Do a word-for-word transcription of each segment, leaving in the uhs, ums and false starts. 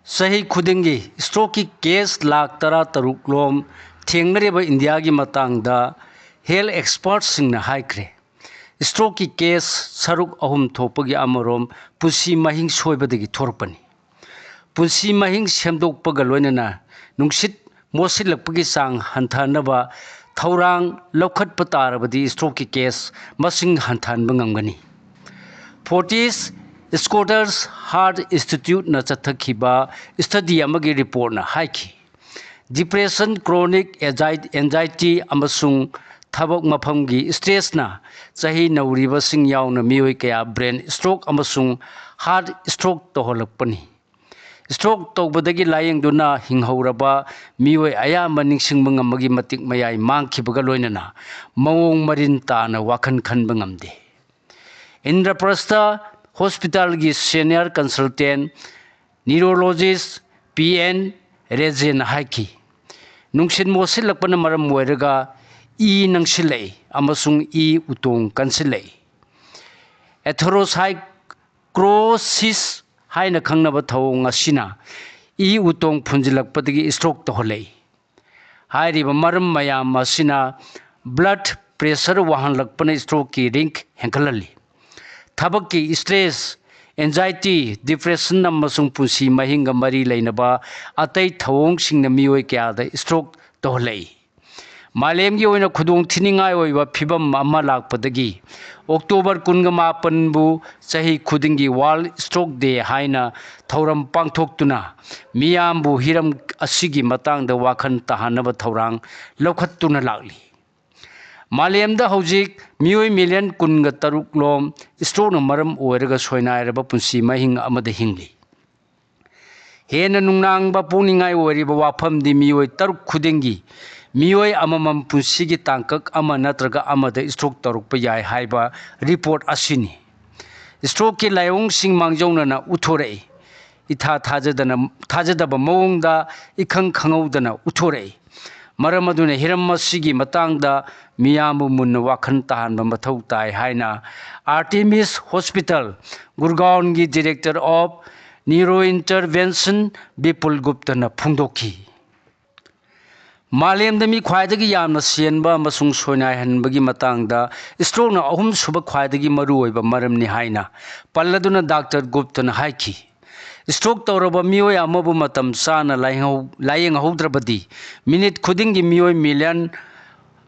ꯆꯍꯤ ꯈꯨꯗꯤꯡꯒꯤ strokeꯀꯤ case ꯂꯥꯈ ꯇꯔꯥ ꯇꯔꯨꯛ ꯂꯣꯝ ꯊꯦꯡꯅꯔꯤꯕ ꯏꯟꯗꯤꯌꯥꯒꯤ ꯃꯇꯥꯡꯗ health expertꯁꯤꯡꯅ ꯍꯥꯏꯈ꯭ꯔꯦ꯫ Strokeꯀꯤ case ꯁꯔꯨꯛ ꯑꯍꯨꯝ ꯊꯣꯛꯄꯒꯤ ꯑꯃꯔꯣꯝ ꯄꯨꯟꯁꯤ ꯃꯍꯤꯡ ꯁꯣꯏꯕꯗꯒꯤ ꯊꯣꯔꯛꯄꯅꯤ꯫ ꯄꯨꯟꯁꯤ ꯃꯍꯤꯡ ꯁꯦꯝꯗꯣꯛꯄꯒ ꯂꯣꯏꯅꯅ ꯅꯨꯡꯁꯤꯠ ꯃꯣꯠꯁꯤꯜꯂꯛꯄꯒꯤ ꯆꯥꯡ ꯍꯟꯊꯅꯕ ꯊꯧꯔꯥꯡ ꯂꯧꯈꯠꯄ ꯇꯥꯔꯕꯗꯤ strokeꯀꯤ case ꯃꯁꯤꯡ ꯍꯟꯊꯍꯟꯕ ꯉꯝꯒꯅꯤ꯫ Fortis Scottish Heart Instituteꯅ ꯆꯠꯊꯈꯤꯕ study ꯑꯃꯒꯤ reportꯅ ꯍꯥꯏꯈꯤ, depression, chronic anxi- anxiety ꯑꯃꯁꯨꯡ ꯊꯕꯛ ꯃꯐꯝꯒꯤ stressꯅ ꯆꯍꯤ ꯅꯧꯔꯤꯕꯁꯤꯡ ꯌꯥꯎꯅ ꯃꯤꯑꯣꯏ ꯀꯌꯥ brain stroke ꯑꯃꯁꯨꯡ heart stroke ꯇꯧꯍꯜꯂꯛꯄꯅꯤ꯫ Stroke ꯇꯧꯕꯗꯒꯤ ꯂꯥꯌꯦꯡꯗꯨꯅ ꯍꯤꯡꯍꯧꯔꯕ ꯃꯤꯑꯣꯏ ꯑꯌꯥꯝꯕ ꯅꯤꯡꯁꯤꯡꯕ ꯉꯝꯕꯒꯤ ꯃꯇꯤꯛ ꯃꯌꯥꯏ ꯃꯥꯡꯈꯤꯕꯒ ꯂꯣꯏꯅꯅ ꯃꯑꯣꯡ ꯃꯔꯤꯟ ꯇꯥꯅ ꯋꯥꯈꯜ ꯈꯟꯕ ꯉꯝꯗꯦ꯫ ꯏꯟꯗ꯭ꯔꯄ꯭ꯔꯁꯊ ꯍꯣꯁꯄꯤꯇꯥꯜꯒꯤ senior consultant neurologist P N ꯔꯦꯖꯦꯟꯅ ꯍꯥꯏꯈꯤ, ꯅꯨꯡꯁꯤꯠ ꯃꯣꯠꯁꯤꯜꯂꯛꯄꯅ ꯃꯔꯝ ꯑꯣꯏꯔꯒ ꯏ ꯅꯪꯁꯤꯜꯂꯛꯏ ꯑꯃꯁꯨꯡ ꯏ ꯎꯇꯣꯡ ꯀꯟꯁꯤꯜꯂꯛꯏ꯫ Atherosclerosis ꯍꯥꯏꯅ ꯈꯪꯅꯕ ꯊꯧꯑꯣꯡ ꯑꯁꯤꯅ ꯏ ꯎꯇꯣꯡ ꯐꯨꯟꯖꯤꯜꯂꯛꯄꯗꯒꯤ stroke ꯇꯧꯍꯜꯂꯛꯏ꯫ ꯍꯥꯏꯔꯤꯕ ꯃꯔꯝ ꯃꯌꯥꯝ ꯑꯁꯤꯅ blood pressure ꯋꯥꯡꯍꯜꯂꯛꯄꯅ strokeꯀꯤ risk ꯍꯦꯟꯒꯠꯍꯜꯂꯤ꯫ ꯊꯕꯛꯀꯤ stress, anxiety, depression ꯑꯃꯁꯨꯡ ꯄꯨꯟꯁꯤ ꯃꯍꯤꯡꯒ ꯃꯔꯤ ꯂꯩꯅꯕ ꯑꯇꯩ ꯊꯧꯑꯣꯡꯁꯤꯡꯅ ꯃꯤꯑꯣꯏ ꯀꯌꯥꯗ stroke ꯇꯧꯍꯜꯂꯛꯏ꯫ ꯃꯥꯂꯦꯝꯒꯤ ꯑꯣꯏꯅ ꯈꯨꯗꯣꯡ ꯊꯤꯅꯤꯡꯉꯥꯏ ꯑꯣꯏꯕ ꯐꯤꯚꯝ ꯑꯃ ꯂꯥꯛꯄꯗꯒꯤ October ꯀꯨꯟꯒ ꯃꯥꯄꯟꯕꯨ ꯆꯍꯤ ꯈꯨꯗꯤꯡꯒꯤ World Stroke Day ꯍꯥꯏꯅ ꯊꯧꯔꯝ ꯄꯥꯡꯊꯣꯛꯇꯨꯅ ꯃꯤꯌꯥꯝꯕꯨ ꯍꯤꯔꯝ ꯑꯁꯤꯒꯤ ꯃꯇꯥꯡꯗ ꯋꯥꯈꯜ ꯇꯥꯍꯟꯅꯕ ꯊꯧꯔꯥꯡ ꯂꯧꯈꯠꯇꯨꯅ ꯂꯥꯛꯂꯤ꯫ ꯃꯥꯂꯦꯝꯗ ꯍꯧꯖꯤꯛ ꯃꯤꯑꯣꯏ million ꯀꯨꯟꯒ ꯇꯔꯨꯛ ꯂꯣꯝ strokeꯅ ꯃꯔꯝ ꯑꯣꯏꯔꯒ ꯁꯣꯏꯅꯥꯏꯔꯕ ꯄꯨꯟꯁꯤ ꯃꯍꯤꯡ ꯑꯃꯗ ꯍꯤꯡꯂꯤ꯫ ꯍꯦꯟꯅ ꯅꯨꯡꯅꯥꯡꯕ ꯄꯣꯛꯅꯤꯡꯉꯥꯏ ꯑꯣꯏꯔꯤꯕ ꯋꯥꯐꯝꯗꯤ ꯃꯤꯑꯣꯏ ꯇꯔꯨꯛ ꯈꯨꯗꯤꯡꯒꯤ ꯃꯤꯑꯣꯏ ꯑꯃꯃꯝ ꯄꯨꯟꯁꯤꯒꯤ ꯇꯥꯡꯀꯛ ꯑꯃ ꯅꯠꯇ꯭ꯔꯒ ꯑꯃꯗ stroke ꯇꯧꯔꯛꯄ ꯌꯥꯏ ꯍꯥꯏꯕ report ꯑꯁꯤꯅꯤ꯫ Strokeꯀꯤ ꯂꯥꯏꯑꯣꯡꯁꯤꯡ ꯃꯥꯡꯖꯧꯅꯅ ꯎꯠꯊꯣꯔꯛꯏ꯫ ꯏꯊꯥ ꯊꯥꯖꯗꯅ, ꯊꯥꯖꯗꯕ ꯃꯑꯣꯡꯗ ꯏꯈꯪ ꯈꯪꯍꯧꯗꯅ ꯎꯠꯊꯣꯔꯛꯏ꯫ ꯃꯔꯝ ꯑꯗꯨꯅ ꯍꯤꯔꯝ ꯑꯁꯤꯒꯤ ꯃꯇꯥꯡꯗ ꯃꯤꯌꯥꯝꯕꯨ ꯃꯨꯟꯅ ꯋꯥꯈꯜ ꯇꯥꯍꯟꯕ ꯃꯊꯧ ꯇꯥꯏ ꯍꯥꯏꯅ Artemis Hospital, ꯒꯨꯔꯒꯥꯎꯟꯒꯤ Director of Neuro Intervention Bipul Guptana ꯐꯣꯡꯗꯣꯛꯈꯤ꯫ ꯃꯥꯂꯦꯝꯗ ꯃꯤ ꯈ꯭ꯋꯥꯏꯗꯒꯤ ꯌꯥꯝꯅ ꯁꯤꯍꯟꯕ ꯑꯃꯁꯨꯡ ꯁꯣꯏꯅꯥꯏꯍꯟꯕꯒꯤ ꯃꯇꯥꯡꯗ strokeꯅ ꯑꯍꯨꯝꯁꯨꯕ ꯈ꯭ꯋꯥꯏꯗꯒꯤ ꯃꯔꯨꯑꯣꯏꯕ ꯃꯔꯝꯅꯤ ꯍꯥꯏꯅ ꯄꯜꯂꯗꯨꯅ ꯗꯥꯛꯇꯔ ꯒꯨꯞꯇꯅ ꯍꯥꯏꯈꯤ꯫ Stroke ꯇꯧꯔꯕ ꯃꯤꯑꯣꯏ ꯑꯃꯕꯨ ꯃꯇꯝ ꯆꯥꯅ ꯂꯥꯌꯦꯡꯍꯧ-, ꯂꯥꯌꯦꯡꯍꯧꯗ꯭ꯔꯕꯗꯤ ꯃꯤꯅꯤꯠ ꯈꯨꯗꯤꯡꯒꯤ ꯃꯤꯑꯣꯏ ꯃꯤꯂꯤꯌꯟ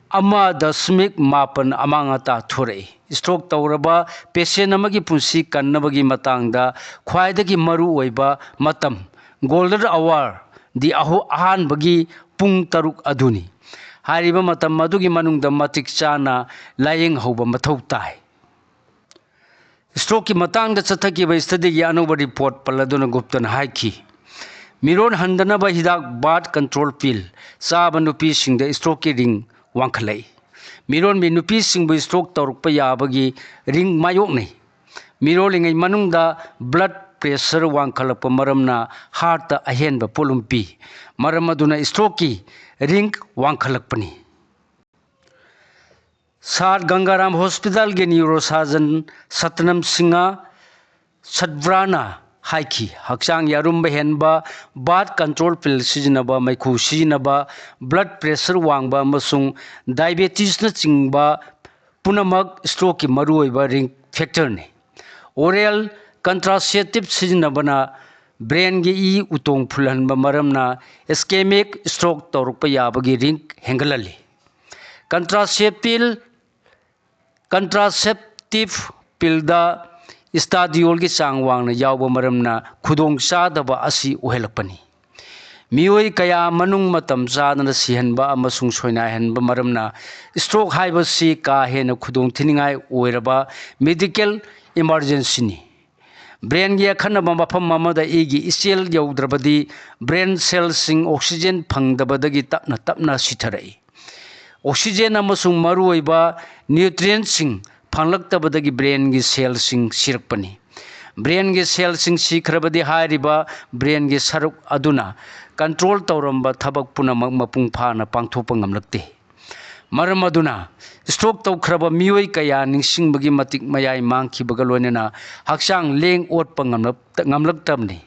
ꯑꯃ ꯗꯁꯃꯤꯛ ꯃꯥꯄꯟ ꯑꯃꯥꯡ ꯑꯇꯥ ꯊꯣꯔꯛꯏ꯫ Stroke ꯇꯧꯔꯕ patient ꯑꯃꯒꯤ ꯄꯨꯟꯁꯤ ꯀꯟꯅꯕꯒꯤ ꯃꯇꯥꯡꯗ ꯈ꯭ꯋꯥꯏꯗꯒꯤ ꯃꯔꯨꯑꯣꯏꯕ ꯃꯇꯝ, golden hour, ꯗꯤ ꯑꯍꯨ-, ꯑꯍꯥꯟꯕꯒꯤ ꯄꯨꯡ ꯇꯔꯨꯛ ꯑꯗꯨꯅꯤ꯫ ꯍꯥꯏꯔꯤꯕ ꯃꯇꯝ ꯑꯗꯨꯒꯤ ꯃꯅꯨꯡꯗ ꯃꯇꯤꯛ ꯆꯥꯅ ꯂꯥꯌꯦꯡ ꯍꯧꯕ ꯃꯊꯧ ꯇꯥꯏ꯫ Strokeꯀꯤ ꯃꯇꯥꯡꯗ ꯆꯠꯊꯈꯤꯕ studyꯒꯤ ꯑꯅꯧꯕ report ꯄꯜꯂꯗꯨꯅ ꯒꯨꯞꯇꯅ ꯍꯥꯏꯈꯤ, ꯃꯤꯔꯣꯜ ꯍꯟꯗꯅꯕ ꯍꯤꯗꯥꯛ birth control pill ꯆꯥꯕ ꯅꯨꯄꯤꯁꯤꯡꯗ strokeꯀꯤ ꯔꯤꯡ ꯋꯥꯡꯈꯠꯂꯛꯏ꯫ ꯃꯤꯔꯣꯟꯕꯤ ꯅꯨꯄꯤꯁꯤꯡꯕꯨ stroke ꯇꯧꯔꯛꯄ ꯌꯥꯕꯒꯤ ꯔꯤꯡ ꯃꯥꯌꯣꯛꯅꯩ꯫ ꯃꯤꯔꯣꯜꯂꯤꯉꯩ ꯃꯅꯨꯡꯗ blood pressure ꯋꯥꯡꯈꯠꯂꯛꯄ ꯃꯔꯝꯅ heartꯇ ꯑꯍꯦꯟꯕ ꯄꯣꯠꯂꯨꯝ ꯄꯤ꯫ ꯃꯔꯝ ꯑꯗꯨꯅ strokeꯀꯤ ꯔꯤꯡ ꯋꯥꯡꯈꯠꯂꯛꯄꯅꯤ꯫ ꯁꯥꯔ ꯒꯪꯒꯥꯔꯥꯝ ꯍꯣꯁꯄꯤꯇꯥꯜꯒꯤ neurosurgeon ꯁꯇꯅꯝ ꯁꯤꯡꯍ ꯁꯠꯕ꯭ꯔꯥꯅ ꯍꯥꯏꯈꯤ, ꯍꯛꯆꯥꯡꯒꯤ ꯑꯔꯨꯝꯕ ꯍꯦꯟꯕ, birth control pill ꯁꯤꯖꯤꯟꯅꯕ, ꯃꯩꯈꯨ ꯁꯤꯖꯤꯟꯅꯕ, blood pressure ꯋꯥꯡꯕ ꯑꯃꯁꯨꯡ diabetesꯅꯆꯤꯡꯕ ꯄꯨꯝꯅꯃꯛ strokeꯀꯤ ꯃꯔꯨꯑꯣꯏꯕ risk factorꯅꯤ꯫ Oral contraceptive ꯁꯤꯖꯤꯟꯅꯕꯅ brainꯒꯤ ꯏ ꯎꯇꯣꯡ ꯐꯨꯜꯍꯟꯕ ꯃꯔꯝꯅ ischemic stroke ꯇꯧꯔꯛꯄ ꯌꯥꯕꯒꯤ risk ꯍꯦꯟꯒꯠꯍꯜꯂꯤ꯫ Contraceptive, contraceptive pillꯗ estradiolꯒꯤ ꯆꯥꯡ ꯋꯥꯡꯅ ꯌꯥꯎꯕ ꯃꯔꯝꯅ ꯈꯨꯗꯣꯡꯆꯥꯗꯕ ꯑꯁꯤ ꯑꯣꯏꯍꯜꯂꯛꯄꯅꯤ꯫ ꯃꯤꯑꯣꯏ ꯀꯌꯥ ꯃꯅꯨꯡ ꯃꯇꯝ ꯆꯥꯗꯅ ꯁꯤꯍꯟꯕ ꯑꯃꯁꯨꯡ ꯁꯣꯏꯅꯥꯏꯍꯟꯕ ꯃꯔꯝꯅ stroke ꯍꯥꯏꯕꯁꯤ ꯀꯥ ꯍꯦꯟꯅ ꯈꯨꯗꯣꯡꯊꯤꯅꯤꯡꯉꯥꯏ ꯑꯣꯏꯔꯕ medical emergencyꯅꯤ꯫ Brainꯒꯤ ꯑꯈꯟꯅꯕ ꯃꯐꯝ ꯑꯃꯗ ꯏꯒꯤ ꯏꯆꯦꯜ ꯌꯧꯗ꯭ꯔꯕꯗꯤ brain cellꯁꯤꯡ oxygen ꯐꯪꯗꯕꯗꯒꯤ ꯇꯞꯅ ꯇꯞꯅ ꯁꯤꯊꯔꯛꯏ꯫ Oxygen ꯑꯃꯁꯨꯡ ꯃꯔꯨꯑꯣꯏꯕ nutrientꯁꯤꯡ ꯐꯪꯂꯛꯇꯕꯗꯒꯤ brainꯒꯤ cellꯁꯤꯡ ꯁꯤꯔꯛꯄꯅꯤ꯫ Brainꯒꯤ cellꯁꯤꯡ ꯁꯤꯈ꯭ꯔꯕꯗꯤ ꯍꯥꯏꯔꯤꯕ brainꯒꯤ ꯁꯔꯨꯛ ꯑꯗꯨꯅ control ꯇꯧꯔꯝꯕ ꯊꯕꯛ ꯄꯨꯝꯅꯃꯛ ꯃꯄꯨꯡ ꯐꯥꯅ ꯄꯥꯡꯊꯣꯛꯄ ꯉꯝꯂꯛꯇꯦ꯫ ꯃꯔꯝ ꯑꯗꯨꯅ stroke ꯇꯧꯈ꯭ꯔꯕ ꯃꯤꯑꯣꯏ ꯀꯌꯥ ꯅꯤꯡꯁꯤꯡꯕꯒꯤ ꯃꯇꯤꯛ ꯃꯌꯥꯏ ꯃꯥꯡꯈꯤꯕꯒ ꯂꯣꯏꯅꯅ ꯍꯛꯆꯥꯡ ꯂꯦꯡ ꯑꯣꯠꯄ ꯉꯝꯂꯛ-, ꯉꯝꯂꯛꯇꯕꯅꯤ꯫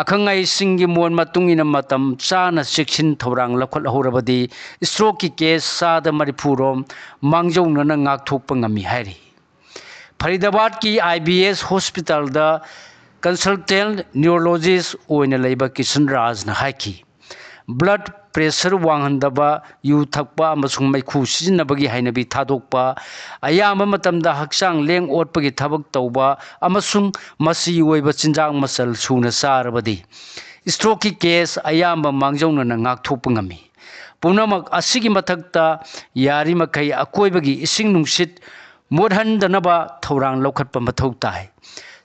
ꯑꯈꯪ ꯑꯍꯩꯁꯤꯡꯒꯤ ꯃꯣꯠ ꯃꯇꯨꯡ ꯏꯟꯅ ꯃꯇꯝ ꯆꯥꯅ ꯆꯦꯛꯁꯤꯟ ꯊꯧꯔꯥꯡ ꯂꯧꯈꯠꯍꯧꯔꯕꯗꯤ strokeꯀꯤ case ꯆꯥꯗ ꯃꯔꯤꯐꯨ ꯔꯣꯝ ꯃꯥꯡꯖꯧꯅꯅ ꯉꯥꯛꯊꯣꯛꯄ ꯉꯝꯃꯤ ꯍꯥꯏꯔꯤ꯫ ꯐꯔꯤꯗꯥꯕꯥꯗꯀꯤ I B S hospitalꯗ consultant neurologist ꯑꯣꯏꯅ ꯂꯩꯕ ꯀꯤꯁꯟ ꯔꯥꯖꯅ ꯍꯥꯏꯈꯤ, blood pressure ꯋꯥꯡꯍꯟꯗꯕ, ꯌꯨ ꯊꯛꯄ ꯑꯃꯁꯨꯡ ꯃꯩꯈꯨ ꯁꯤꯖꯤꯟꯅꯕꯒꯤ ꯍꯩꯅꯕꯤ ꯊꯥꯗꯣꯛꯄ, ꯑꯌꯥꯝꯕ ꯃꯇꯝꯗ ꯍꯛꯆꯥꯡ ꯂꯦꯡ ꯑꯣꯠꯄꯒꯤ ꯊꯕꯛ ꯇꯧꯕ ꯑꯃꯁꯨꯡ ꯃꯆꯤ ꯑꯣꯏꯕ ꯆꯤꯟꯖꯥꯛ ꯃꯆꯜ ꯁꯨꯅ ꯆꯥꯔꯕꯗꯤ strokeꯀꯤ case ꯑꯌꯥꯝꯕ ꯃꯥꯡꯖꯧꯅꯅ ꯉꯥꯛꯊꯣꯛꯄ ꯉꯝꯃꯤ꯫ ꯄꯨꯝꯅꯃꯛ ꯑꯁꯤꯒꯤ ꯃꯊꯛꯇ, ꯌꯥꯔꯤꯃꯈꯩ ꯑꯀꯣꯏꯕꯒꯤ ꯏꯁꯤꯡ ꯅꯨꯡꯁꯤꯠ ꯃꯣꯠꯍꯟꯗꯅꯕ ꯊꯧꯔꯥꯡ ꯂꯧꯈꯠꯄ ꯃꯊꯧ ꯇꯥꯏ꯫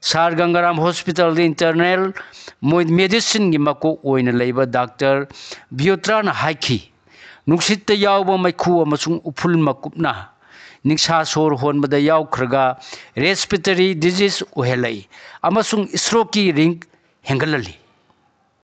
ꯁꯥꯔ ꯒꯪꯒꯥꯔꯥꯝ ꯍꯣꯁꯄꯤꯇꯥꯜꯗ internal medicineꯒꯤ ꯃꯀꯣꯛ ꯑꯣꯏꯅ ꯂꯩꯕ ꯗꯥꯛꯇꯔ ꯕꯤꯌꯣꯇ꯭ꯔꯥꯅ ꯍꯥꯏꯈꯤ, ꯅꯨꯡꯁꯤꯠꯇ ꯌꯥꯎꯕ ꯃꯩꯈꯨ ꯑꯃꯁꯨꯡ ꯎꯐꯨꯜ ꯃꯀꯨꯞꯅ ꯅꯤꯡꯁꯥ ꯁꯣꯔ ꯍꯣꯟꯕꯗ ꯌꯥꯎꯈ꯭ꯔꯒ respiratory disease ꯑꯣꯏꯍꯜꯂꯛꯏ ꯑꯃꯁꯨꯡ strokeꯀꯤ risk ꯍꯦꯟꯒꯠꯍꯜꯂꯤ꯫